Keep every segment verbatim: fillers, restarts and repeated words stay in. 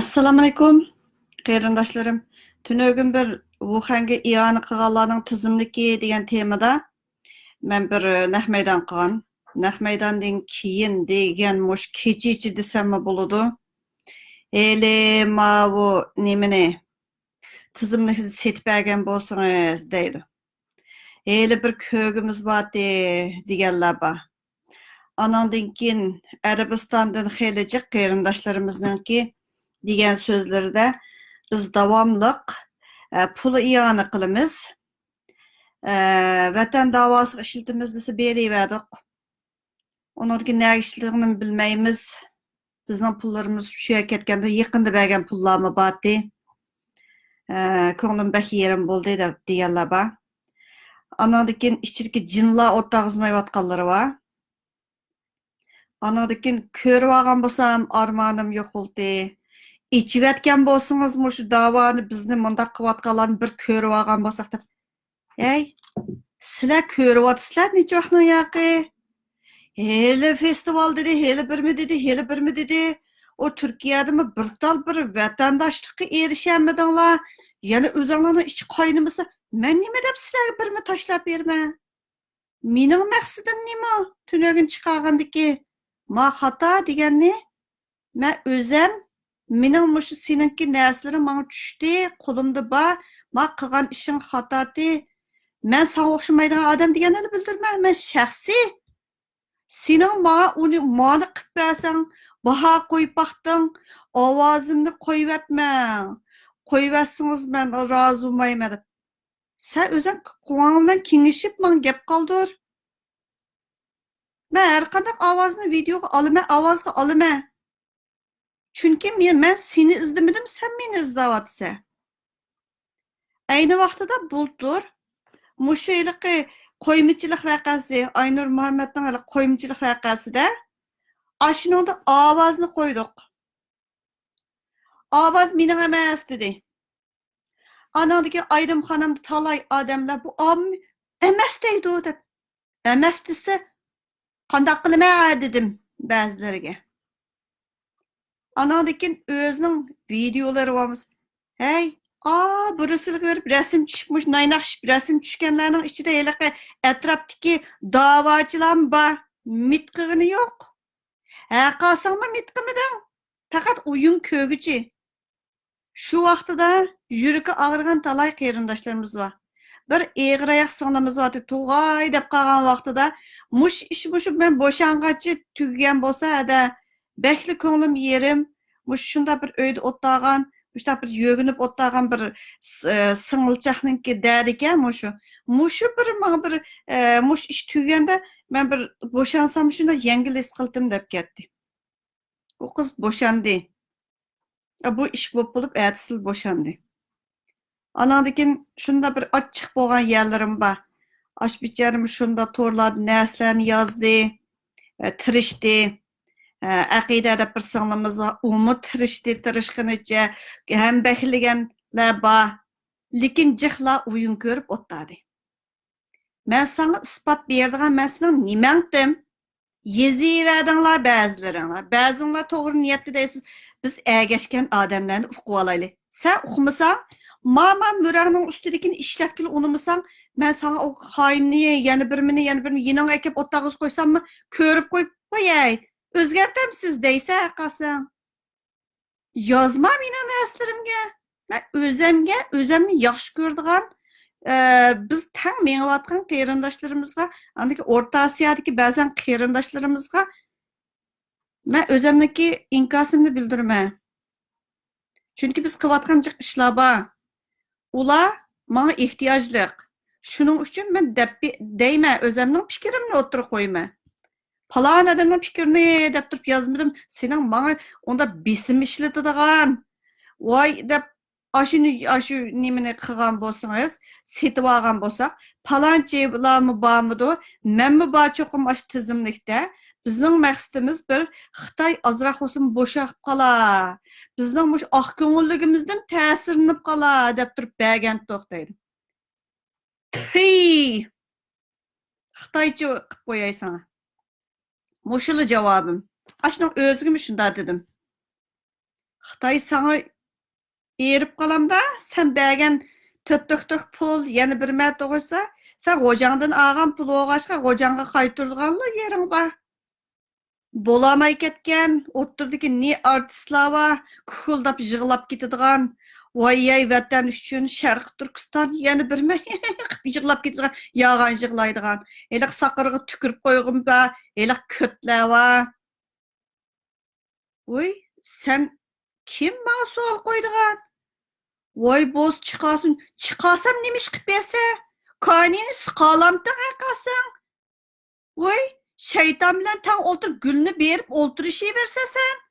ئەسسالامۇئەلەيكۇم، قېرىنداشلىرىم. تۈنۈگۈن بىر ۋۇخەنگە ئىئانە قىلغانلارنىڭ تىزىملىكى دېگەن تېمىدا مەن بىر نەق مەيدان قىلغان. نەق مەيداندىن كېيىن دېگەن مۇشۇ كېچىچە دېسەممۇ بولىدۇ. ھېلى ماۋۇ نېمىنى، تىزىملىكنى سېتىپ بەرگەن بولسىڭىز دەيدۇ. ھېلى بىر كۆرگۈمىز بارتى دېگەنلەر بار. ئانىڭدىن كېيىن ئەرەبىستاندىن خېلى جىق قېرىنداشلىرىمىزنىڭكى دېگەن سۆزلىرىدە، بىز داۋاملىق، ئە، پۇل ئىئانە قىلىمىز. ئە، ۋەتەن داۋاسىغا ئىشلىتىمىز دېسە بېرىۋەردۇق. ئۇنىڭدىكى نەگە ئىشلىتىدىغىنىنى بىلمەيمىز. بىزنىڭ پۇللىرىمىز چۈشۈپ كەتكەندۇ، يېقىندا بەرگەن پۇللارمۇ بارتى. ئە، كۆڭلۈم بەك يېرىم بولدى دەپ دېگەنلەر بار. ئانىڭدىن كېيىن ئىچىدىكى جىنلار ئوتتاغزىمايۋاتقانلىرى بار. ئانىڭدىن كېيىن كۆرۈۋالغان بولسام ئارمانىم يوقۇلدى. ئېچىۋەتكەن بولسىڭىز مۇشۇ داۋانى، بىزنى مۇنداق قىلىۋاتقانلارنى بىر كۆرۈۋالغان بولساق دەپ. ھەي، سىلەر كۆرۈۋاتىسىلەر نېچە ۋاقنىڭ ياقى؟ ھېلى فېستىۋال دېدى، ھېلى بىرمە دېدى، ھېلى بىرمە دېدى. ئۇ تۈركىيەدىمۇ بىر تال بىر ۋەتەنداشلىققا ئېرىشەلمىدىڭلار. يەنە ئۆزۈڭلارنىڭ ئىچى قاينىمىسا، مەن نېمە دەپ سىلەرگە بىرمە تاشلاپ بېرىمەن؟ مېنىڭ مەقسىتىم نېمە؟ تۈنۈگۈن چىقارغاندىكى ما خاتا دېگەننى مەن ئۆزەم، مېنىڭ مۇشۇ سېنىڭكى نەرسىلىرىڭ ماڭا چۈشتى، قولۇمدا بار، ما قىلغان ئىشىڭ خاتاتى. مەن ساڭا ئوخشىمايدىغان ئادەم دېگەننى بىلدۈرمەن. مەن شەخسىي سېنىڭ ماڭا ئۇنى مانى قىلىپ بەرسەڭ، باھا قويۇپ باقتىڭ، ئاۋازىمنى قويۇۋەتمەڭ. قويۇۋەتسىڭىز مەن رازى بولمايمەن دەپ. سەن ئۆزۈڭ قوڭاڭ بىلەن كېڭىشىپ ماڭا گەپ قالدۇر. مەن ھەر قانداق ئاۋازنى ۋىدېئوغا ئالىمەن، ئاۋازغا ئالىمەن. چۈنكى مې-، مەن سېنى ئىزدىمىدىم، سەن مېنى ئىزدەۋاتىسەن. ئەينى ۋاقتىدا بۇلتۇر مۇشۇ ھېلىقى قويمىچىلىق ۋەقەسى، ئاينۇر مۇھەممەتنىڭ ھېلىقى قويمىچىلىق ۋەقەسىدە ئاشۇنىڭدا ئاۋازنى قويدۇق. ئاۋاز مېنىڭ ئەمەس دېدى. ئانىڭدىن كېيىن ئايرىم خانىمدا تالاي ئادەملەر بۇ ئاۋام ئەمەس دەيدۇ دەپ. ئەمەس دېسە قانداق قىلىمەن دېدىم بەزىلىرىگە. ئانىڭدىن كېيىن ئۆزىنىڭ ۋىدېئولىرى بولمىسا، ھەي، ئا، بۇرۇسىلىغا بېرىپ رەسىم چۈشۈپ، مۇشۇ نايناق ئىشىپ رەسىم چۈشكەنلەرنىڭ ئىچىدە ھېلىقى ئەتراپتىكى داۋاچىلارمۇ بار. مىت قىلغىنى يوق. ھە قالساڭمۇ مىت قىلمىدىڭ. پەقەت ئويۇن كۆرگۈچى. شۇ ۋاقتىدا يۈرىكى ئاغرىغان تالاي قېرىنداشلىرىمىز بار. بىر ئېغىر ئاياق سىڭلىمىز بار، تۇغاي دەپ قالغان ۋاقتىدا، مۇشۇ ئىش، مۇشۇ مەن بوشانغانچە تۈگىگەن بولسا، ھەدە، بەكلا كۆڭلۈم يېرىم، مۇشۇ شۇنداق بىر ئۆيدە ئولتۇرغان، مۇشۇنداق بىر يۆگىنىپ ئولتۇرغان بىر س-، ئە، سىڭىلچاقنىڭكى دەردىكەن مۇشۇ. مۇشۇ بىر ماڭا بىر، ئە، مۇشۇ ئىش تۈگىگەندە مەن بىر بوشانسام شۇنداق يەڭگىل ھېس قىلتىم دەپ كەتتى. ئۇ قىز بوشاندى. ئە، بۇ ئىش بولۇپ بولۇپ ئەتىسىلا بوشاندى. ئاناندىن كېيىن شۇنداق بىر ئاچچىق بولغان يەرلىرىم بار. ئاشۇ بىچارىم شۇنداق تورلاردا نەرسىلەرنى يازدى، ئە، تىرىشتى. ئە، ئەقىدە دەپ بىر سىڭلىمىز بار، ئۇمۇ تىرىشتى، تىرىشقىنىچە ھەمبەھىرلىگەنلەر بار. لېكىن جىقلا ئويۇن كۆرۈپ ئولتۇردى. مەن ساڭا ئىسپات بېرىدىغان، مەن سېنىڭ نېمەڭتىم؟ يېزىۋەردىڭلار بەزىلىرىڭلار. بەزىڭلار توغرا نىيەتتە دەيسىز، بىز ئەگەشكەن ئادەملەرنى ئۇقۇۋالايلى. سەن ئۇقمىساڭ، ماما مۈرەڭنىڭ ئۈستىدىكىنى ئىشلەتكىلى ئۇنىمىساڭ، مەن ساڭا ئۇ خائىننى، يەنە بىرمىنى، يەنە بىرمىنى يېنىڭغا ئەكەپ ئوتتاغا قويساممۇ، كۆرۈپ قويۇپ قوياي. ئۆزگەرتەمسىز دەيسە قالساڭ. يازما مېنىڭ نەرسىلىرىمگە. مەن ئۆزەمگە، ئۆزەمنى ياخشى كۆرىدىغان، ئە، بىز تەڭ مېڭىۋاتقان قېرىنداشلىرىمىزغا، ئاندىكى ئورتا ئاسىيادىكى بەزەن قېرىنداشلىرىمىزغا مەن ئۆزەمنىڭكى ئىنكاسىمنى بىلدۈرىمەن. چۈنكى بىز قىلىۋاتقان جىق ئىشلار بار. ئۇلار ماڭا ئېھتىياجلىق. شۇنىڭ ئۈچۈن مەن دەپ بى-، دەيمەن، ئۆزەمنىڭ پىكرىمنى ئوتتۇرىغا قويىمەن. پالان ئادەمنىڭ پىكرىنى دەپ تۇرۇپ يازمىدىم. سېنىڭ ماڭا ئۇنداق بېسىم ئىشلىتىدىغان، ۋاي دەپ، ئاشۇنى، ئاشۇ نېمىنى قىلغان بولسىڭىز، سېتىۋالغان بولساق، پالانچىلارمۇ بارمىدۇ؟ مەنمۇ بار چوقۇم ئاشۇ تىزىملىكتە. بىزنىڭ مەقسىتىمىز بىر خىتاي ئازراق بولسىمۇ بوشاپ قالا، بىزنىڭ مۇشۇ ئاق كۆڭۈللۈكىمىزدىن تەسىرلىنىپ قالا دەپ تۇرۇپ بەرگەنتۇق دەيدۇ. تۈي! خىتايچە قىلىپ قوياي ساڭا. مۇشۇلا جاۋابىم. ئاشۇنىڭ ئۆزىگىمۇ شۇنداق دېدىم. خىتاي ساڭا ئېرىپ قالامدا، سەن بەرگەن تۆت تۆكتۆك پۇل، يەنە بىر مەرتە توغرىسا، سەن غوجاڭدىن ئالغان پۇل بولغاچقا، غوجاڭغا قايتۇرىدىغانلا يېرىڭ بار. بولالماي كەتكەن، ئوتتۇرىدىكى نى ئارتىسلار بار، كۇكۇلداپ يىغلاپ كېتىدىغان، ۋاي-ياي ۋەتەن ئۈچۈن، شەرقىي تۈركىستان، يەنە بىر مەرتە يىغلاپ كېتىدىغان، يالغان يىغلايدىغان. ھېلىقى ساقىرىغا تۈكۈرۈپ قويغۇم بار، ھېلىقى كۆتلەر بار. ۋوي، سەن كىم ماڭا سوئال قويىدىغان؟ ۋاي بولسا چىقارسۇن، چىقارسام نېمە ئىش قىلىپ بەرسە؟ كانىنى سىقالامتىڭ ھەرقاسىڭ؟ ۋاي، شەيتان بىلەن تەڭ ئولتۇرۇپ گۈلنى بېرىپ ئولتۇرۇشۇۋېرىسەن سەن.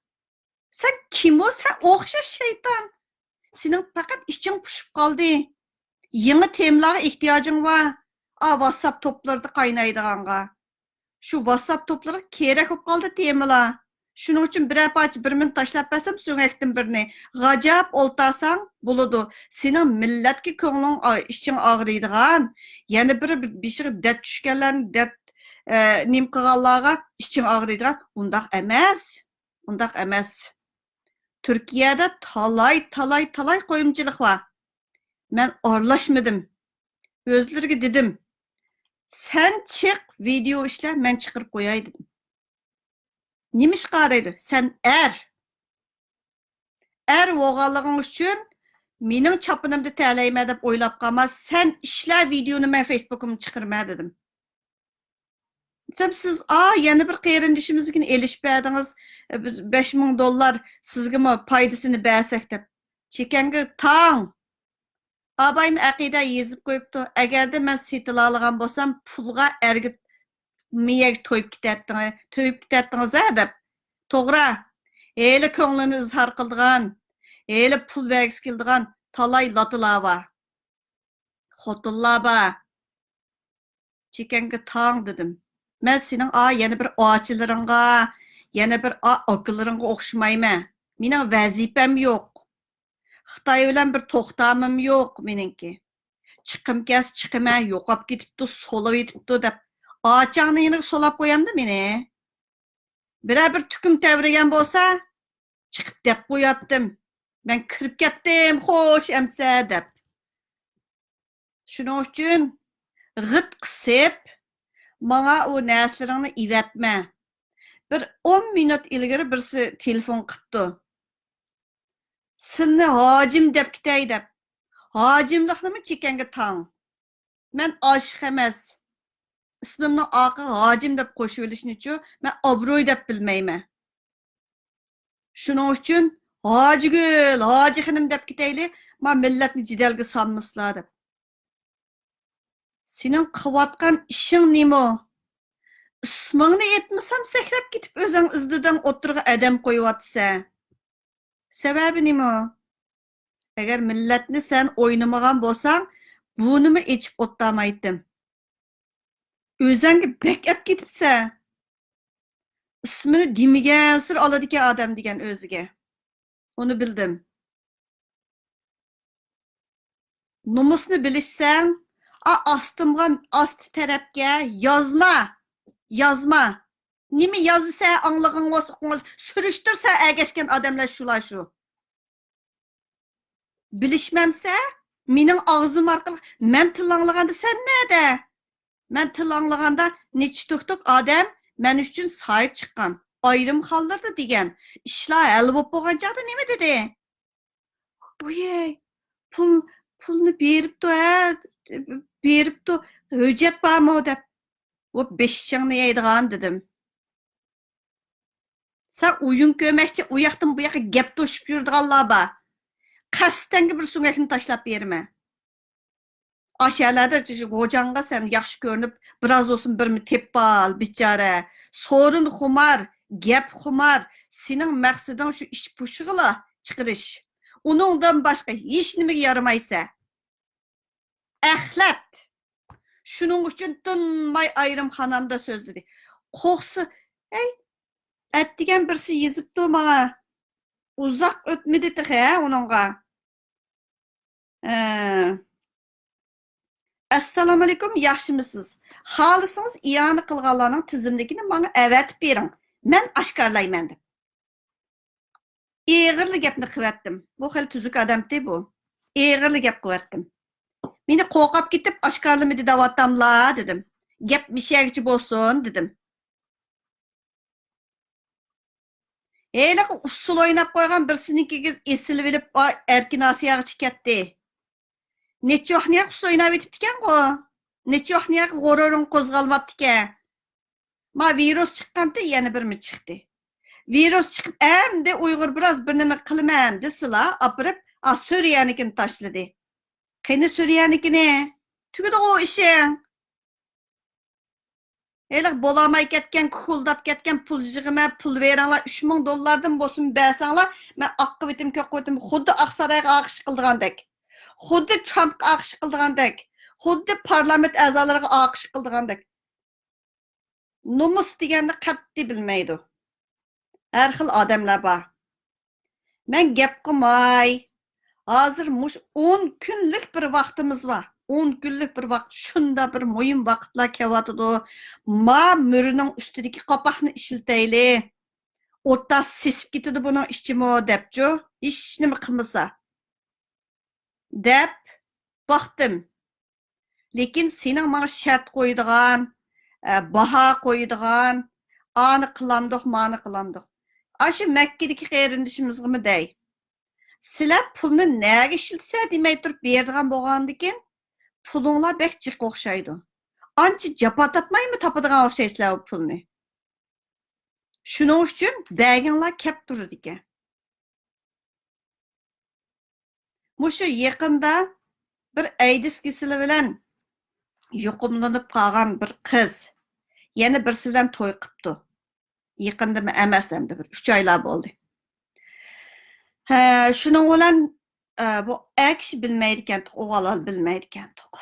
سەن كىمۇ؟ سەن ئوخشاش شەيتان. سېنىڭ پەقەت ئىچىڭ پۇشۇپ قالدى. يېڭى تېمىلارغا ئېھتىياجىڭ بار. ئا، ۋاتساپ توپلىرىدا قاينايدىغانغا. شۇ ۋاتساپ توپلىرىغا كېرەك بولۇپ قالدى تېمىلار. شۇنىڭ ئۈچۈن بىرەر پارچە بىر مىنۇت تاشلاپ بەرسەم، سۆڭەكتىن بىرنى غاجاپ ئولتۇرساڭ بولىدۇ. سېنىڭ مىللەتكە كۆڭلۈڭ ئا-، ئىچىڭ ئاغرىيدىغان، يەنە بىر بېشىغا دەرد چۈشكەنلەرنى دەرد، ئە، نېمە قىلغانلارغا ئىچىڭ ئاغرىيدىغان، ئۇنداق ئەمەس. ئۇنداق ئەمەس. تۈركىيەدە تالاي، تالاي، تالاي قويمىچىلىق بار. مەن ئارىلاشمىدىم. ئۆزلىرىگە دېدىم، سەن چىق، ۋىدېئو ئىشلە، مەن چىقىرىپ قوياي دېدىم. نېمە ئىشقا دەيدۇ؟ سەن ئەر. ئەر بولغانلىقىڭ ئۈچۈن مېنىڭ چاپىنىمدا تەلەيمەن دەپ ئويلاپ قالما. سەن ئىشلە ۋىدېئونى، مەن فېيسبۇكۇمدا چىقىرىمەن دېدىم. دېسەم، سىز، ئا، يەنە بىر قېرىندىشىمىزنىڭكىنى ئېلىشىپ بەردىڭىز، بىز بەش مىڭ دوللار سىزگىمۇ پايدىسىنى بەرسەك دەپ. چېكەڭگە تاڭ! ئابايمۇ ئەقىدە يېزىپ قويۇپتۇ، ئەگەردە مەن سېتىلالىغان بولسام، پۇلغا ئەرگە مېيەگە تويۇپ كېتەتتىڭ-، تويۇپ كېتەتتىڭىز ھە دەپ. توغرا، ھېلى كۆڭلىنى ئىزھار قىلىدىغان، ھېلى پۇل بەرگۈسى كېلىدىغان تالاي لاتىلار بار. خوتۇنلار بار. چېكەڭگە تاڭ دېدىم. مەن سېنىڭ ئا يەنە بىر ئاچىلىرىڭغا، يەنە بىر ئا ئاكىلىرىڭغا ئوخشىمايمەن. مېنىڭ ۋەزىپەم يوق. خىتاي بىلەن بىر توختامىم يوق مېنىڭكى. چىققۇم كەلسە چىقىمەن، يوقاپ كېتىپتۇ، سولاۋېتىپتۇ دەپ ئاچاڭنى يېنىغا سولاپ قويامدۇ مېنى؟ بىرەر بىر تۈكۈم تەۋرىگەن بولسا، چىقىپ دەپ قوياتتىم. مەن كىرىپ كەتتىم، خوش ئەمسە دەپ. شۇنىڭ ئۈچۈن غىت قىسىپ، ماڭا ئۇ نەرسىلىرىڭنى ئېۋەتمە. بىر ئون مىنۇت ئىلگىرى بىرسى تېلېفون قىپتۇ. سىلنى ھاجىم دەپ كېتەي دەپ. ھاجىملىقنىمۇ چېكەڭگە تاڭ. مەن ئاشىق ئەمەس. ئىسمىمنىڭ ئارقىغا ھاجىم دەپ قوشۇۋېلىشنىچۇ مەن ئابرۇي دەپ بىلمەيمەن. شۇنىڭ ئۈچۈن ھاجىگۈل، ھاجىخېنىم دەپ كېتەيلى، ما مىللەتنى جېدەلگە سالمىسىلا دەپ. سېنىڭ قىلىۋاتقان ئىشىڭ نېمە؟ ئىسمىڭنى ئېيتمىسام سەكرەپ كېتىپ ئۆزۈڭ ئىزدىدىڭ، ئوتتۇرىغا ئادەم قويۇۋاتىسەن. سەۋەبى نېمە؟ ئەگەر مىللەتنى سەن ئوينىمىغان بولساڭ، بۇنىمۇ ئېچىپ ئولتۇرمايتتىم. ئۆزۈڭگە بەك ئەپ كېتىپسەن. ئىسمىنى دېمىگەنسېرى ئالىدىكەن ئادەم دېگەن ئۆزىگە. ئۇنى بىلدىم. نومۇسنى بىلىشسەڭ، ئا، ئاستىمغا، ئاستى تەرەپكە يازما، يازما. نېمە يازىسە، ئاڭلىغىڭىز، ئۇقۇڭىز، سۈرۈشتۈرسە ئەگەشكەن ئادەملەر شۇلار شۇ. بىلىشمەمسە، مېنىڭ ئاغزىم ئارقىلىق مەن تىل ئاڭلىغاندا سەن نەدە؟ مەن تىل ئاڭلىغاندا نېچە تۈكتۈك ئادەم مەن ئۈچۈن ساھىب چىققان. ئايرىم خانلىرىدا دېگەن ئىشلار ھەل بولۇپ بولغان چاغدا نېمە دېدى؟ ۋوي، پۇل، پۇلنى بېرىپتۇ، ھە، بېرىپتۇ، ھۆججەت بارمۇ دەپ. ۋوي، بېشىڭنى يەيدىغان دېدىم. سەن ئويۇن كۆرمەكچى، ئۇ ياقتىن بۇ ياققا گەپ توشۇپ يۈرىدىغانلار بار. قەستەنگە بىر سۆڭەكنى تاشلاپ بېرىمەن. ئاشۇ يەرلەردە غوجاڭغا سەن ياخشى كۆرۈنۈپ، بىراز بولسۇن بىرنى تېپىپ ئال، بىچارە. سورۇن خۇمار، گەپ خۇمار. سېنىڭ مەقسىتىڭ شۇ ئىچ پۇشۇقىلا چىقىرىش. ئۇنىڭدىن باشقا ھېچ نېمىگە يارىمايسەن. ئەخلەت! شۇنىڭ ئۈچۈن تىنماي ئايرىم خانامدا سۆزلىدى. قورقسا، ھەي، ئەتىگەن بىرسى يېزىپتۇ ماڭا. ئۇزاق ئۆتمىدى تېخى، ھە، ئۇنىڭغا. ھە. ئەسسالامۇئەلەيكۇم، ياخشىمۇسىز؟ خالىسىڭىز ئىئانە قىلغانلارنىڭ تىزىملىكىنى ماڭا ئەۋەتىپ بېرىڭ، مەن ئاشكارىلايمەن دەپ. ئېغىرلا گەپنى قىلىۋەتتىم. بۇ خېلى تۈزۈك ئادەمتى بۇ. ئېغىرلا گەپ قىلىۋەتتىم. مېنى قوقاپ كېتىپ، ئاشكارىلىمىدى دەۋاتاملا، دېدىم. گەپ مىشەگىچە بولسۇن، دېدىم. ھېلىقى ئۇسسۇل ئويناپ قويغان بىرسىنىڭكىگە ئېسىلىۋېلىپ، ئا، ئەركىن ئاسىياغىچە كەتتى. نەچچە ۋاقنىيە ئۇسسۇل ئويناۋېتىپتىكەنغۇ؟ نەچچە ۋاقنىيە غۇرۇرۇڭ قوزغالماپتىكەن؟ ما ۋىرۇس چىققانتى، يەنە بىرمۇ چىقتى. ۋىرۇس چىقىپ، ئەمدى ئۇيغۇر بىراز بىر نېمە قىلىمەن دېسىلا، ئاپىرىپ، ئا، سۈرىيەنىكىنى تاشلىدى. قېنى سۈرىيەنىكىنى؟ تۈگىدىغۇ ئىشىڭ. ھېلىقى بولالماي كەتكەن، كۇكۇلداپ كەتكەن، پۇل يىغىمەن، پۇل بېرىڭلار، ئۈچ مىڭ دوللاردىن بولسۇن بەرسەڭلار، مەن ئاق قىۋىتىم، كۆك قىۋىتىم، خۇددى ئاقسارايغا ئاغىشى قىلىدىغاندەك، خۇددى ترامپقا ئاغىشى قىلىدىغاندەك، خۇددى پارلامېنت ئەزالىرىغا ئاغىشى قىلىدىغاندەك. نومۇس دېگەننى قەتئىي بىلمەيدۇ. ھەر خىل ئادەملەر بار. مەن گەپ قىلماي، ھازىر مۇشۇ ئون كۈنلۈك بىر ۋاقتىمىز بار. ئون كۈنلۈك بىر ۋاقىت، شۇنداق بىر مۇھىم ۋاقىتلار كېلىۋاتىدۇ. ما مۈرىنىڭ ئۈستىدىكى قاپاقنى ئىشلىتەيلى. ئوتتا سېسىپ كېتىدۇ بۇنىڭ ئىچىمۇ دەپچۇ. ھېچنېمە قىلمىسا. دەپ باقتىم. لېكىن سېنىڭ ماڭا شەرت قويىدىغان، ئە، باھا قويىدىغان، ئانى قىلامدۇق، مانى قىلامدۇق. ئاشۇ مەككىدىكى قېرىندىشىمىزغىمۇ دەي. سىلەر پۇلنى نەگە ئىشلىتىسە دېمەي تۇرۇپ بېرىدىغان بولغاندىكىن، پۇلۇڭلار بەك جىق ئوخشايدۇ. ئانچە جاپا تارتمايمۇ تاپىدىغان ئوخشايسىلەر ئۇ پۇلنى. شۇنىڭ ئۈچۈن بەرگىڭلار كەپ تۇرىدىكەن. مۇشۇ يېقىندا بىر ئەيدىز كېسىلى بىلەن يۇقۇملىنىپ قالغان بىر قىز يەنە بىرسى بىلەن توي قىپتۇ. يېقىندىمۇ ئەمەس، ئەمدى بىر ئۈچ ئايلار بولدى. ھە، شۇنىڭ بىلەن، ئە، بۇ ئەر كىشى بىلمەيدىكەنتۇق، ئوغۇل ھال بىلمەيدىكەنتۇق.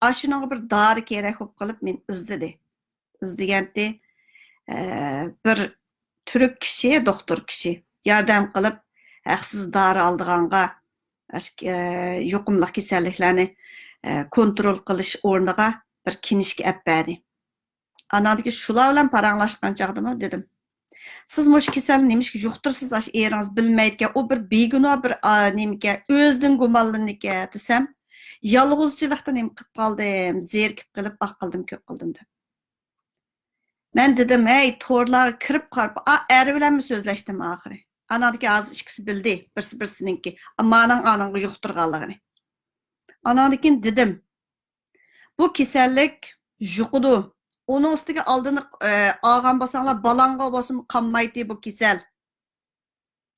ئاشۇنىڭغا بىر دارى كېرەك بولۇپ قېلىپ مېنى ئىزدىدى. ئىزدىگەنتى، ئە، بىر تۈرك كىشى، دوختۇر كىشى ياردەم قىلىپ، ھەقسىز دارى ئالىدىغانغا، ئاشۇ، ئە، يۇقۇملۇق كېسەللىكلەرنى، ئە، كونترول قىلىش ئورنىغا بىر كىنىشكا ئەپ بەردى. ئاناندىكى شۇلار بىلەن پاراڭلاشقان چاغدىمۇ دېدىم، سىز مۇشۇ كېسەلنى نېمىشقا يۇقتۇرىسىز، ئاشۇ ئېرىڭىز بىلمەيدىكەن، ئۇ بىر بىگۇناھ بىر، ئا، نېمىكەن، ئۆزىدىن گۇمانلىنىدىكەن دېسەم، يالغۇزچىلىقتا نېمە قىلىپ قالدىم، زېرىكىپ قېلىپ، ئاق قىلدىم، كۆك قىلدىم دەپ. مەن دېدىم، ھەي، تورلارغا كىرىپ قاراپ، ئا، ئەر بىلەنمۇ سۆزلەشتىم ئاخىرى. ئاناندىكى ھازىر ئىككىسى بىلدى، بىرسى بىرسىنىڭكى، مانىڭ ئانىڭغا يۇقتۇرغانلىقىنى. ئاناندىن كېيىن دېدىم، بۇ كېسەللىك يۇقىدۇ. ئۇنىڭ ئۈستىگە ئالدىنى، ئە، ئالغان بولساڭلار، بالاڭغا بولسىمۇ قانمايتتى بۇ كېسەل.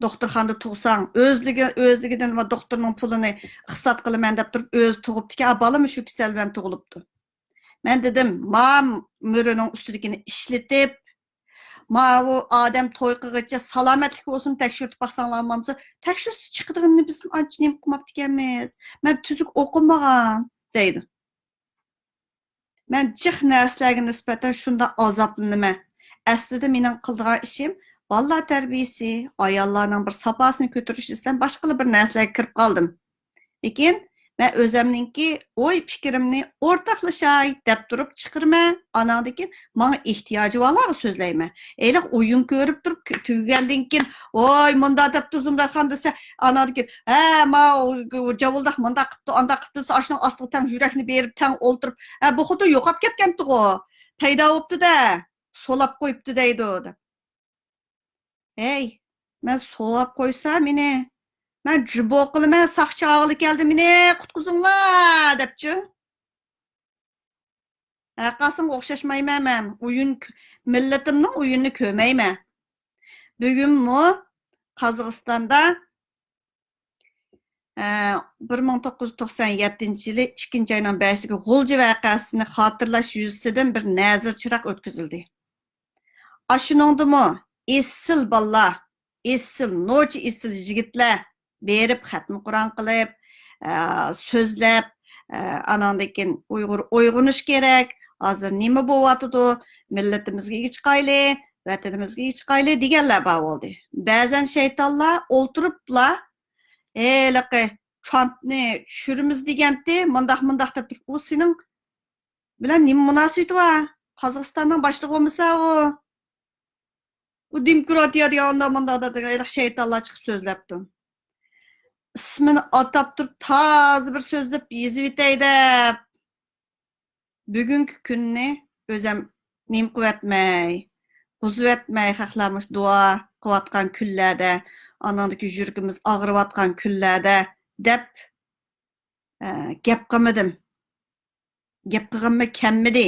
دوختۇرخانىدا تۇغساڭ، ئۆزلۈكى، ئۆزلۈكىدىن ۋە دوختۇرنىڭ پۇلىنى ئىقتىساد قىلىمەن دەپ تۇرۇپ، ئۆزى تۇغۇپتىكەن. ئا، بالىمۇ شۇ كېسەل بىلەن تۇغۇلۇپتۇ. مەن دېدىم، ما مۈرىنىڭ ئۈستىدىكىنى ئىشلىتىپ، ماۋۇ ئادەم توي قىلغىچە سالامەتلىك بولسۇن، تەكشۈرتۈپ باقساڭلار بولمىسا، تەكشۈرتسە چىقىدىغىنىنى بىز ئانچە نېمە قىلماپتىكەنمىز. مەن تۈزۈك ئوقۇمىغان، دەيدۇ. مەن جىق نەرسىلەرگە نىسبەتەن شۇنداق ئازابلىنىمەن. ئەسلىدە مېنىڭ قىلىدىغان ئىشىم بالىلار تەربىيىسى، ئاياللارنىڭ بىر ساپاسىنى كۆتۈرۈش دېسەم، باشقىلا بىر نەرسىلەرگە كىرىپ قالدىم. لېكىن مەن ئۆزەمنىڭكى ئوي پىكرىمنى ئورتاقلىشاي دەپ تۇرۇپ چىقىرىمەن. ئاناندىن كېيىن ماڭا ئېھتىياجى بارلارغا سۆزلەيمەن. ھېلىقى ئويۇن كۆرۈپ تۇرۇپ كۆ-، تۈگىگەندىن كېيىن، ۋاي، مۇنداق دەپتۇ زۇمرەتخان دېسە، ئاناندىن كېيىن، ھە، ما، ئۇ، ئۇ جاۋۇلداق مۇنداق قىپتۇ، ئانداق قىپتۇ دېسە، ئاشۇنىڭ ئاستىغا تەڭ يۈرەكنى بېرىپ، تەڭ ئولتۇرۇپ، ھە، بۇ خوتۇن يوقاپ كەتكەنتىغۇ، پەيدا بوپتۇ-دە، سولاپ قويۇپتۇ دەيدۇ، دەپ. ھەي، مەن سولاپ قويسا مېنى، مەن جۇبو قىلىمەن، ساقچى ئاغىلى كەلدى، مېنى قۇتقۇزۇڭلار، دەپچۇ. ھەرقاسىڭغا ئوخشاشمايمەن مەن. ئويۇن، مىللىتىمنىڭ ئويۇنىنى كۆرمەيمەن. بۈگۈنمۇ قازاقىستاندا، ئە، بىر مىڭ توققۇز يۈز توقسان يەتتىنچى يىلى ئىككىنچى ئاينىڭ بەشىدىكى غۇلجا ۋەقەسىنى خاتىرىلەش يۈزىسىدىن بىر نەزىر چىراغ ئۆتكۈزۈلدى. ئاشۇنىڭدىمۇ ئېسىل بالىلار، ئېسىل، نوچى ئېسىل يىگىتلەر بېرىپ خەتمە قۇرئان قىلىپ، ئە، سۆزلەپ، ئە، ئاناندىن كېيىن ئۇيغۇر ئويغىنىش كېرەك، ھازىر نېمە بولۇۋاتىدۇ، مىللىتىمىزگە ئىگە چىقايلى، ۋەتىنىمىزگە ئىگە چىقايلى دېگەنلەر بار بولدى. بەزەن شەيتانلار ئولتۇرۇپلا، ھېلىقى ترامپنى چۈشۈرىمىز دېگەنتى، مۇنداق، مۇنداق دەپتۇ. ئۇ سېنىڭ بىلەن نېمە مۇناسىۋىتى بار؟ قازاقىستاننىڭ باشلىقى بولمىسا ئۇ. بۇ دېموكراتىيە دېگەن ئانداق مۇنداق دەپ، ھېلىقى شەيتانلار چىقىپ سۆزلەپتۇ. ئىسمىنى ئاتاپ تۇرۇپ، تازا بىر سۆزلەپ يېزىۋېتەي دەپ، بۈگۈنكى كۈننى ئۆزەم نېمە قىلىۋەتمەي، بۇزۇۋەتمەي، خەقلەر مۇشۇ دۇئا قىلىۋاتقان كۈنلەردە، ئانىڭدىكى يۈرىكىمىز ئاغرىۋاتقان كۈنلەردە دەپ، ئە، گەپ قىلمىدىم. گەپ قىلغىنىممۇ كەممىدى.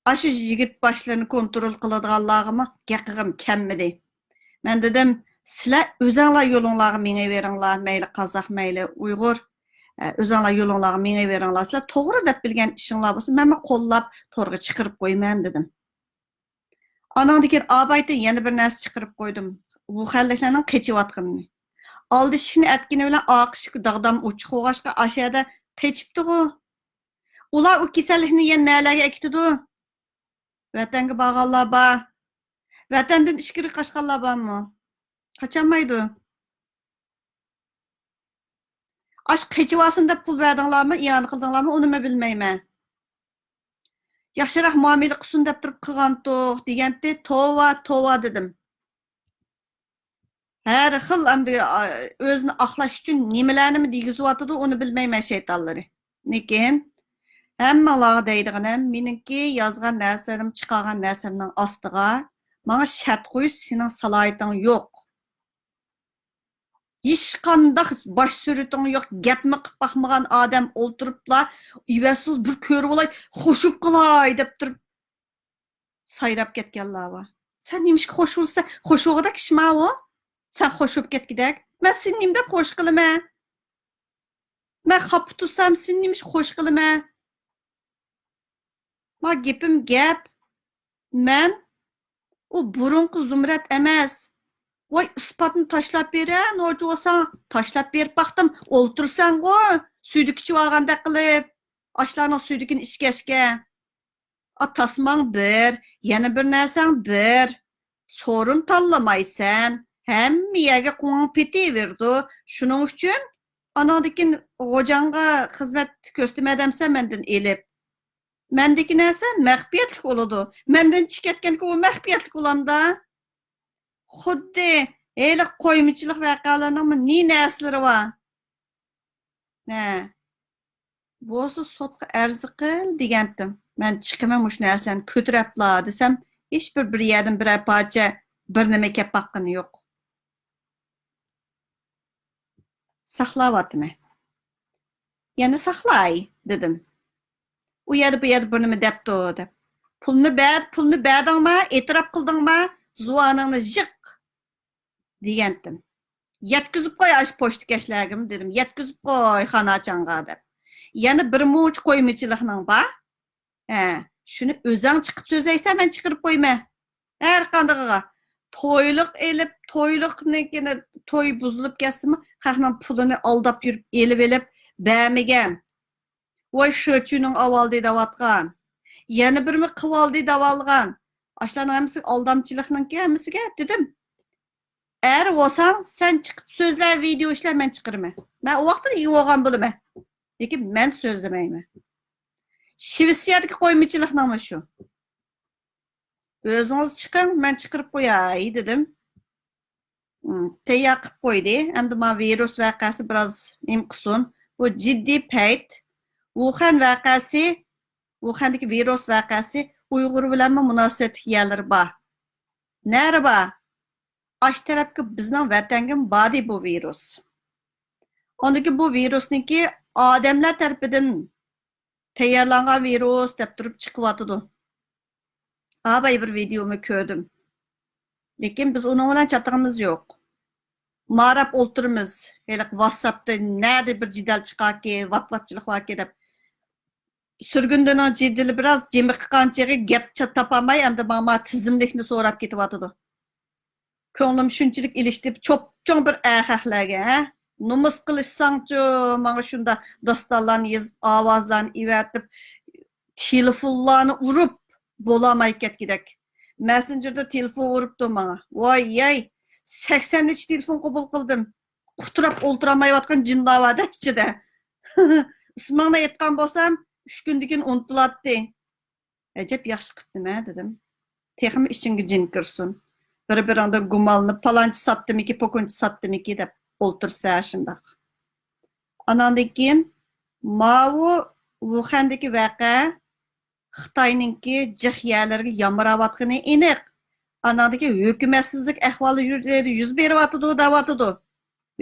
ئاشۇ يىگىت باشلىرىنى كونترول قىلىدىغانلارغىمۇ گەپ قىلغىنىم كەممىدى. مەن دېدىم، سىلەر ئۆزۈڭلار يولۇڭلارغا مېڭىۋېرىڭلار، مەيلى قازاق، مەيلى ئۇيغۇر، ئە، ئۆزۈڭلار يولۇڭلارغا مېڭىۋېرىڭلار. سىلەر توغرا دەپ بىلگەن ئىشىڭلار بولسا، مەنمۇ قوللاپ تورغا چىقىرىپ قويىمەن، دېدىم. ئاناڭدىن كېيىن ئابايتىن يەنە بىر نەرسە چىقىرىپ قويدۇم. ۋۇخەنلىكلەرنىڭ قېچىۋاتقىنىنى. ئالدىشىشنى ئەتكىنى بىلەن ئاقىشى داغدام ئوچۇق بولغاچقا، ئاشۇ يەردە قېچىپتىغۇ. ئۇلار ئۇ كېسەللىكنى يەنە نەلەرگە ئەكېتىدۇ؟ ۋەتەنگە بارغانلار بار. ۋەتەندىن ئىچكىرىگە قاچقانلار بارمۇ؟ قاچالمايدۇ. ئاشۇ قېچىۋالسۇن دەپ پۇل بەردىڭلارمۇ، ئىئانە قىلدىڭلارمۇ، ئۇنىمۇ بىلمەيمەن. ياخشىراق مۇئامىلە قىلسۇن دەپ تۇرۇپ قىلغانتۇق دېگەنتى، توۋا، توۋا دېدىم. ھەر خىل ئەمدى، ئا، ئۆزىنى ئاقلاش ئۈچۈن نېمىلەرنىمۇ دېگۈزۈۋاتىدۇ، ئۇنى بىلمەيمەن شەيتانلىرى. لېكىن ھەممىڭلارغا دەيدىغىنىم، مېنىڭكى يازغان نەرسىلىرىم، چىقارغان نەرسەمنىڭ ئاستىغا ماڭا شەرت قويۇش سېنىڭ سالاھىيىتىڭ يوق. ھېچقانداق باش سۈرىتىڭ يوق، گەپمۇ قىلىپ باقمىغان ئادەم ئولتۇرۇپلا، ئىۋەتسىز بىر كۆرۈۋالاي، خوش بوپ قالاي دەپ تۇرۇپ سايراپ كەتكەنلەر بار. سەن نېمىشقا خوش بولىسەن؟ خوش بولغۇدەك ئىشما ئۇ؟ سەن خوش بولۇپ كەتكۈدەك. مەن سېنى نېمە دەپ خوش قىلىمەن؟ مەن خاپا تۇرسام، سېنى نېمىشقا خوش قىلىمەن؟ ما گېپىم گەپ. مەن ئۇ بۇرۇنقى زۇمرەت ئەمەس. ۋاي، ئىسپاتنى تاشلاپ بېرە، نوچى بولساڭ، تاشلاپ بېرىپ باقتىم. ئولتۇرساڭغۇ، سۈيدۈك ئىچىۋالغاندەك قىلىپ. ئاشلارنىڭ سۈيدۈكىنى ئىچكەچكە. ئا، تاسماڭ بىر، يەنە بىر نەرسەڭ بىر. سورۇن تاللىمايسەن، ھەممە يەرگە قوڭۇڭ پېتىۋېرىدۇ. شۇنىڭ ئۈچۈن ئاناڭدىكىن غوجاڭغا خىزمەت كۆرسىتىمەن دەمسەن مەندىن ئېلىپ. مەندىكى نەرسە مەخپىيەتلىك بولىدۇ. مەندىن چىقىپ كەتكەنكى ئۇ مەخپىيەتلىك بولامدا. خۇددى ھېلىقى قويمىچىلىق ۋەقەلىرىنىڭمۇ نى نەرسىلىرى بار. ھە. بولسا سوتقا ئەرز قىل دېگەنتىم. مەن چىقىمەن مۇشۇ نەرسىلەرنى كۆتۈرەپلا دېسەم، ھېچبىر بىر يەردىن بىرەر پارچە بىر نېمە كەپ باققىنى يوق. ساقلاۋاتىمەن. يەنە ساقلاي دېدىم. ئۇ يەردە بۇ يەردە بىر نېمە دەپتۇ دەپ. پۇلنى بەر، پۇلنى بەردىڭما، ئېتىراپ قىلدىڭما، زۇۋانىڭنى يىق دېگەنتىم. يەتكۈزۈپ قوي ئاشۇ پوچتىكەشلەرگىمۇ دېدىم. يەتكۈزۈپ قوي خاناچاڭغا دەپ. يەنە بىر مۇنچە قويمىچىلىقنىڭ بار. ھە، شۇنى ئۆزەڭ چىقىپ سۆزلەيسەن، مەن چىقىرىپ قويىمەن. ھەر قاندىقىغا. تويلۇق ئېلىپ، تويلۇقنىڭكىنى، توي بۇزۇلۇپ كەتسىمۇ، خەقنىڭ پۇلىنى ئالداپ يۈرۈپ ئېلىپ ئېلىپ بەرمىگەن. ۋاي، شېچۈنىڭ ئاۋالدى دەۋاتقان. يەنە بىرمۇ قىۋالدى دەۋالغان. ئاشۇلارنىڭ ھەممىسى ئالدامچىلىقنىڭكى ھەممىسىگە دېدىم. ئەر بولساڭ، سەن چىقىپ سۆزلە، ۋىدېئو ئىشلە، مەن چىقىرىمەن. مەن ئۇ ۋاقىتتا ئىگە بولغان بولىمەن. لېكىن مەن سۆزلىمەيمەن. شىۋېتسىيەدىكى قويمىچىلىقنىڭمۇ شۇ. ئۆزىڭىز چىقىڭ، مەن چىقىرىپ قوياي، دېدىم. ئىم، تەييار قىلىپ قويدى. ئەمدى مانا ۋىرۇس ۋەقەسى بىراز نېمە قىلسۇن. بۇ جىددىي پەيت. ۋۇخەن ۋەقەسى، ۋۇخەندىكى ۋىرۇس ۋەقەسى ئۇيغۇر بىلەنمۇ مۇناسىۋەتلىك يەرلىرى بار. نەرە بار؟ ئاشۇ تەرەپكە، بىزنىڭ ۋەتەنگىمۇ باردى بۇ ۋىرۇس. ئاندىن كېيىن بۇ ۋىرۇسنىڭكى ئادەملەر تەرىپىدىن تەييارلانغان ۋىرۇس دەپ تۇرۇپ چىقىۋاتىدۇ. ھا، بايا بىر ۋىدېئومۇ كۆردۈم. لېكىن بىز ئۇنىڭ بىلەن چاتىقىمىز يوق. ماراپ ئولتۇرىمىز. ھېلىقى ۋاتساپتا نەدە بىر جېدەل چىقاركى، ۋات-ۋاتچىلىق باركى دەپ. سۈرگۈندىنىڭ جېدىلى بىراز جىمىققان چېغى گەپ چات تاپالماي، ئەمدى ماڭا تىزىملىكنى سوراپ كېتىۋاتىدۇ. كۆڭلۈم شۇنچىلىك ئېلىشتى، چوپچوڭ بىر ئەخەقلەرگە، ھە؟ نومۇس قىلىشساڭچۇ، ماڭا شۇنداق داستانلارنى يېزىپ، ئاۋازلارنى ئېۋەتىپ، تېلېفونلارنى ئۇرۇپ، بولالماي كەتكۈدەك. مەسسېنجېردا تېلېفون ئۇرۇپتۇ ماڭا. ۋاي يەي، سەكسەن نەچچە تېلېفون قوبۇل قىلدىم. قۇتراپ ئولتۇرالمايۋاتقان جىنلار بار-دە ئىچىدە. ئىسمىڭنى ئېيتقان بولسام، ئۈچ كۈندىن كېيىن ئۇنتۇلاتتى. ئەجەب ياخشى قىپتىمەن دېدىم. تېخىمۇ ئىچىڭگە جىن كىرسۇن. بىر-بىرىڭدىن گۇمانلىنىپ، پالانچى ساتتىمىكى، پوكۇنچى ساتتىمىكى دەپ ئولتۇرسا شۇنداق. ئاناندىن كېيىن ماۋۇ ۋۇخەندىكى ۋەقە خىتاينىڭكى جىق يەرلىرىگە يامراۋاتقىنى ئېنىق. ئاناندىكى ھۆكۈمەتسىزلىك ئەھۋالى يۈ-، يۈز بېرىۋاتىدۇ، دەۋاتىدۇ.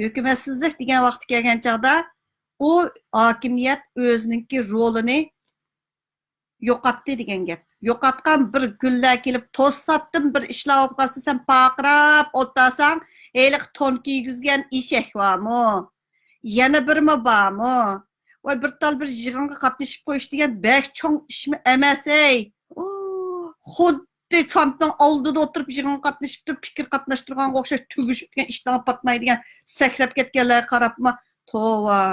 ھۆكۈمەتسىزلىك دېگەن ۋاقتى كەلگەن چاغدا، ئۇ ھاكىمىيەت ئۆزىنىڭكى رولىنى يوقاتتى دېگەن گەپ. يوقاتقان بىر كۈنلەر كېلىپ، توساتتىن بىر ئىشلار بولۇپ قالسا، سەن پارقىراپ ئولتۇرساڭ، ھېلىقى تون كىيگۈزگەن ئېشەك بارمۇ؟ يەنە بىرمۇ بارمۇ؟ ۋاي، بىر تال بىر يىغىنغا قاتنىشىپ قويۇش دېگەن بەك چوڭ ئىشمۇ ئەمەس، ھەي. ئۇ، خۇددى ترامپنىڭ ئالدىدا ئولتۇرۇپ يىغىنغا قاتنىشىپ تۇرۇپ، پىكىر قاتناشتۇرغانغا ئوخشاش، تۈگۈشۈپ دېگەن ئىشتىن پاتماي دېگەن سەكرەپ كەتكەنلەرگە قاراپمۇ، توۋا.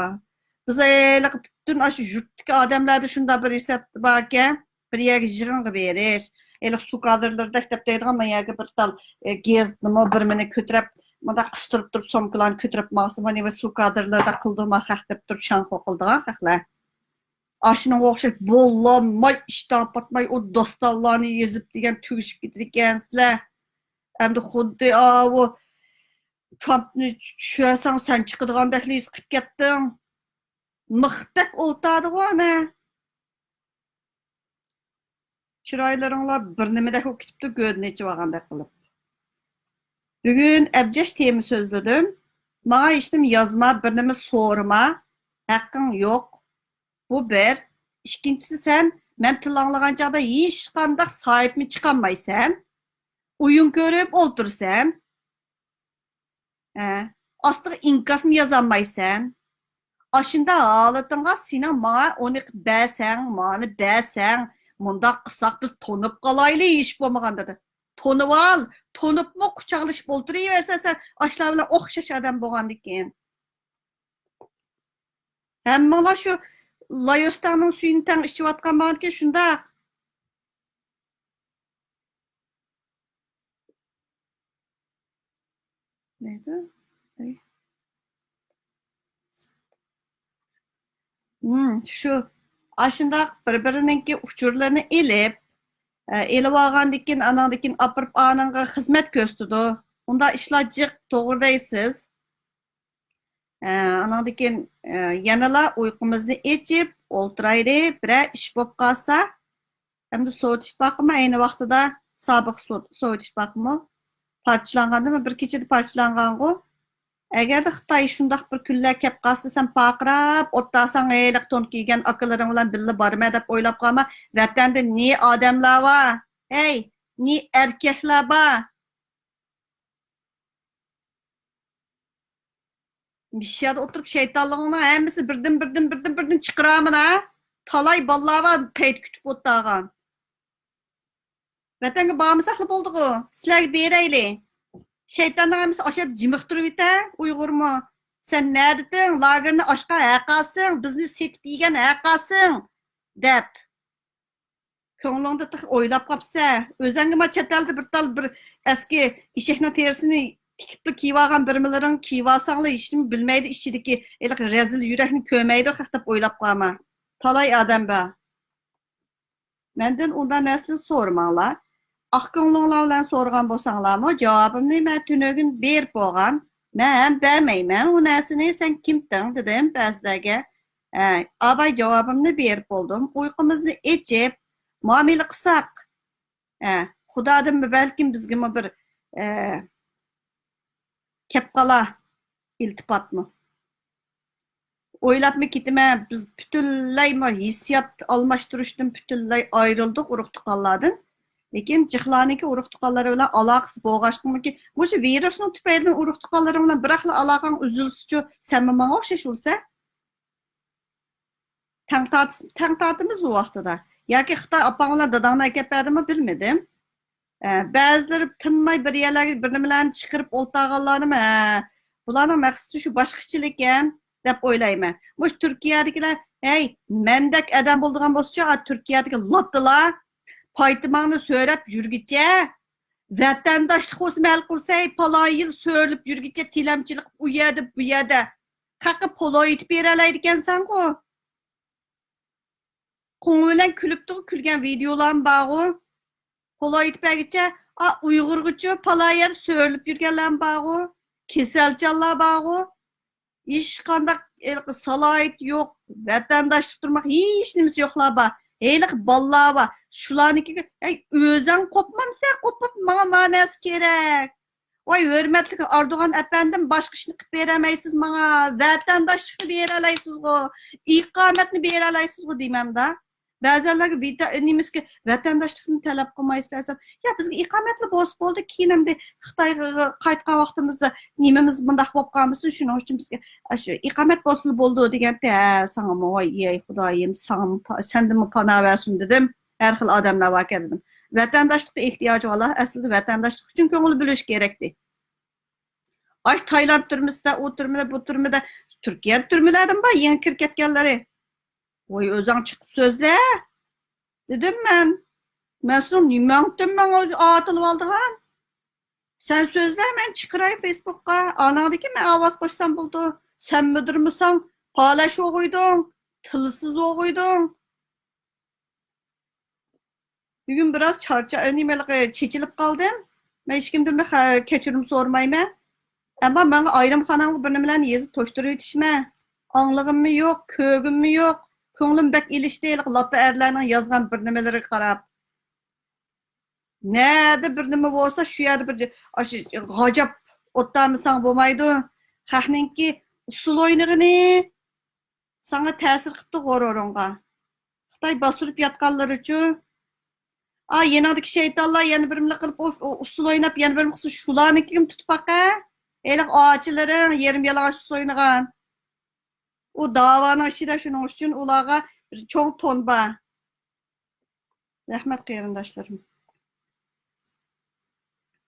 بىز ھېلىقى پۈتۈن ئاشۇ يۇرتتىكى ئادەملەردە شۇنداق بىر ھېسسىيات باركەن، بىر يەرگە يىغىنغا بېرىش، ھېلىقى سۇ كادىرلىرىدەك دەپ دەيدىغان، ما يەرگە بىر تال، ئە، گېزىتنىمۇ بىر مىنى كۆتۈرۈپ، مۇنداق قىستۇرۇپ تۇرۇپ، سومكىلارنى كۆتۈرۈپ ماڭسا، مانا بىر سۇ كادىرلىرىدەك قىلىدۇ، ما خەق دەپ تۇرۇپ شاڭخۇ قىلىدىغان خەقلەر. ئاشۇنىڭغا ئوخشاش بولالماي، ئىشتان پاتماي، ئۇ داستانلارنى يېزىپ دېگەن تۈگىشىپ كېتىدىكەنسىلەر. ئەمدى خۇددى ئاۋۇ ترامپنى چۈشۈرسەڭ سەن چىقىدىغاندەكلا ھېس قىلىپ كەتتىڭ. مىختەك ئولتاردىغۇ ئەنە. چىرايلىرىڭلار بىر نېمىدەك بولۇپ كېتىپتۇ، گۆدىنى ئېچىۋالغاندەك قىلىپ. بۈگۈن ئەبجەش تېما سۆزلىدىم. ماڭا ھېچنېمە يازما، بىر نېمە سورىما، ھەققىڭ يوق. بۇ بىر. ئىككىنچىسى، سەن مەن تىل ئاڭلىغان چاغدا ھېچقانداق ساھىبمۇ چىقالمايسەن. ئويۇن كۆرۈپ ئولتۇرىسەن. ھە، ئاستىغا ئىنكاسمۇ يازالمايسەن. ئاشۇنداق ھالىتىڭغا سېنىڭ ماڭا ئۇنى بەرسەڭ، مانى بەرسەڭ، مۇنداق قىلساق بىز تونۇپ قالايلى، ھېچ بولمىغاندا دە. تونۇۋال، تونۇپمۇ قۇچاقلىشىپ ئولتۇرۇۋەرسەن سەن ئاشۇلار بىلەن ئوخشاش ئادەم بولغاندىكىن. ھەممىڭلار شۇ لايوستاننىڭ سۈيىنى تەڭ ئىچىۋاتقان بولغاندىكىن شۇنداق. نەدە؟ ئەي. ھىم، شۇ. ئاشۇنداق بىر-بىرىنىڭكى ئۇچۇرلىرىنى ئېلىپ، ئە، ئېلىۋالغاندىكىن، ئاناندىكىن ئاپىرىپ ئانىڭغا خىزمەت كۆرسىتىدۇ. ئۇنداق ئىشلار جىق، توغرا دەيسىز. ئە، ئاناندىكىن، ئە، يەنىلا ئۇيقۇمىزنى ئېچىپ ئولتۇرايلى، بىرەر ئىش بولۇپ قالسا، ئەمدى سوۋېت ئىتتىپاقىمۇ ئەينى ۋاقتىدا سابىق سو-، سوۋېت ئىتتىپاقىمۇ پارچىلانغاندىمۇ، بىر كېچىدە پارچىلانغانغۇ. ئەگەردە خىتاي شۇنداق بىر كۈنلەر كەپ قالسا، سەن پارقىراپ ئولتۇرساڭ، ھېلىقى تون كىيگەن ئاكىلىرىڭ بىلەن بىللە بارىمەن دەپ ئويلاپ قالما. ۋەتەندە نى ئادەملەر بار، ھەي، نى ئەركەكلەر بار. مىششادا ئولتۇرۇپ شەيتانلىقىڭنىڭ ھەممىسىنى بىردىن، بىردىن، بىردىن، بىردىن چىقىرامەن ھە. تالاي بالىلار بار پەيت كۈتۈپ ئولتۇرغان. ۋەتەنگە بارمىساقلا بولدىغۇ، سىلەرگە بېرەيلى. شەيتاننىڭ ھەممىسى ئاشۇ يەردە جىمىق تۇرۇۋېتە، ئۇيغۇرمۇ. سەن نەدىتىڭ؟ لاگېرنى ئاچقان ھەققاسىڭ، بىزنى سېتىپ يېگەن ھەققاسىڭ، دەپ. كۆڭلۈڭدە تېخى ئويلاپ قاپسەن. ئۆزەڭگە ما چەت ئەلدە بىر تال بىر ئەسكى ئېشەكنىڭ تېرىسىنى تىكىپلا كىيىۋالغان بىرمىلىرىڭ كىيىۋالساڭلا ھېچنېمە بىلمەيدۇ، ئىچىدىكى ھېلىقى رەزىل يۈرەكنى كۆرمەيدۇ خەق دەپ ئويلاپ قالما. تالاي ئادەم بار. مەندىن ئۇنداق نەرسىنى سورىماڭلار. ئاق كۆڭلۈڭلار بىلەن سورىغان بولساڭلارمۇ، جاۋابىمنى مەن تۈنۈگۈن بېرىپ بولغان. مەن ھەم بەرمەيمەن ئۇ نەرسىنى، سەن كىمتىڭ دېدىم بەزىلەرگە. ئە، ئاباي جاۋابىمنى بېرىپ بولدۇم. ئۇيقۇمىزنى ئېچىپ، مۇئامىلە قىلساق، ئە، خۇدادىن بەلكىم بىزگىمۇ بىر، ئە، كەپ قالا ئىلتىپاتمۇ. ئويلاپمۇ كېتىمەن، بىز پۈتۈنلەيمۇ ھېسسىيات ئالماشتۇرۇشتىن پۈتۈنلەي ئايرىلدۇق ئۇرۇق-تۇغقانلاردىن. لېكىن جىقلارنىڭكى ئۇرۇق-تۇغقانلىرى بىلەن ئالاقىسى بولغاچقىمۇكى، مۇشۇ ۋىرۇسنىڭ تۈپەيلىدىن ئۇرۇق-تۇغقانلىرىڭ بىلەن بىراقلا ئالاقەڭ ئۈزۈلسىچۇ، سەنمۇ ماڭا ئوخشاش بولىسەن. تەڭ تارتىس-، تەڭ تارتىمىز ئۇ ۋاقتىدا. ياكى خىتاي ئاپاڭ بىلەن داداڭنى ئەكەپ بەردىمۇ بىلمىدىم. ئە، بەزىلىرى تىنماي بىر يەرلەرگە بىر نېمىلەرنى چىقىرىپ ئولتۇرغانلارنىمۇ، ھە، بۇلارنىڭ مەقسىتى شۇ باشقىچىلىكەن دەپ ئويلايمەن. مۇشۇ تۈركىيەدىكىلەر، ھەي، مەندەك ئادەم بولىدىغان بولسىچۇ، ئا، تۈركىيەدىكى لاتىلار پايتىماڭنى سۆرەپ يۈرگۈچە، ۋەتەنداشلىق بولسىمۇ ھەل قىلسەي، پالان يىل سۆرىلىپ يۈرگۈچە تىلەمچىلىك ئۇ يەردە، بۇ يەردە. خەققە پولو ئېيتىپ بېرەلەيدىكەنسەنغۇ. قوڭى بىلەن كۈلۈپتۇغۇ، كۈلگەن ۋىدىيولارمۇ بارغۇ. پولو ئېيتىپ بەرگىچە ئا، ئۇيغۇرغىچۇ پالا يەر سۆرىلىپ يۈرگەنلەرمۇ بارغۇ، كېسەلچانلار بارغۇ، ھېچقانداق ھېلىقى سالاھىيىتى يوق، ۋەتەنداشلىق تۇرماق ھېچ نېمىسى يوقلار بار. ھېلىقى بالىلار بار. شۇلارنىڭكىگە، ئەي، ئۆزۈڭ قوپمامسەن، قوپۇپ ماڭا ما نەرسە كېرەك؟ ۋاي، ھۆرمەتلىك ئاردوغان ئەپەندىم، باشقا ئىشنى قىلىپ بېرەلمەيسىز ماڭا، ۋەتەنداشلىقنى بېرەلەيسىزغۇ، ئىقامەتنى بېرەلەيسىزغۇ دېمەمدا. بەزەنلەرگە ۋىتا-، نېمىسىكى، ۋەتەنداشلىقنى تەلەپ قىلمايسىز دېسەم، يا، بىزگە ئىقامەتلا بولسا بولدى، كېيىن ئەمدى خىتايغا قايتقان ۋاقتىمىزدا نېمىمىز مۇنداق بولۇپ قالمىسۇن، شۇنىڭ ئۈچۈن بىزگە ئاشۇ ئىقامەت بولسىلا بولىدۇ دېگەنتى. ھە، ساڭىمۇ، ۋاي، ئەي خۇدايىم، ساڭىمۇ پا-، سەندىنمۇ پانا بەرسۇن دېدىم. ھەر خىل ئادەملەر باركەن دېدىم. ۋەتەنداشلىققا ئېھتىياجى بارلار ئەسلىدە ۋەتەنداشلىق ئۈچۈن كۆڭۈل بۆلۈش كېرەكتى. ئاش تايلاند تۈرمىسىدە، ئۇ تۈرمىدە، بۇ تۈرمىدە، تۈركىيە تۈرمىلەردىن بار يېڭى كىرىپ كەتكەنلىرى. ۋاي، ئۆزۈڭ چىقىپ سۆزلە، دېدىم مەن. مەن سېنىڭ نېمەڭدىن ماڭا ئاتىلىۋالىدىغان؟ سەن سۆزلە، مەن چىقىراي فېيسبۇكقا. ئاناڭدىكى مەن ئاۋاز قوشسام بولىدۇ. سەن مۇدىرمىساڭ، پالەچ بولغۇيدۇڭ، تىلسىز بولغۇيدۇڭ. بۈگۈن بىراز چارچا-، نېمە، چېچىلىپ قالدىم. مەن ھېچكىمدىن بىر خە-، كەچۈرۈم سورىمايمەن. ئەمما ماڭا ئايرىمخانامغا بىر نېمىلەرنى يېزىپ توشتۇرۇۋېتىشمە. ئاڭلىغۇممۇ يوق، كۆرگۈممۇ يوق. كۆڭلۈم بەك ئېلىشتى ھېلىقى لاتا ئەرلەرنىڭ يازغان بىر نېمىلىرىگە قاراپ. نەدە بىر نېمە بولسا، شۇ يەردە بىر جا-، ئاشۇ غاجاپ ئولتۇرمىساڭ بولمايدۇ. خەقنىڭكى ئۇسسۇل ئوينىغىنى ساڭا تەسىر قىپتۇ غۇرۇرۇڭغا. خىتاي باستۇرۇپ ياتقانلىرىچۇ؟ ئا، يېنىڭدىكى شەيتانلار يەنە بىر نېمە قىلىپ، ئۇ، ئۇ ئۇسسۇل ئويناپ، يەنە بىر نېمە قىلسا، شۇلارنىڭكىگىمۇ تۇتۇپ باقە. ھېلىقى ئاچىلىرىڭ، يېرىم يالىڭاچ ئۇسسۇل ئوينىغان. ئۇ داۋانىڭ ئىچىدە، شۇنىڭ ئۈچۈن ئۇلارغا بىر چوڭ تون بار. رەھمەت، قېرىنداشلىرىم.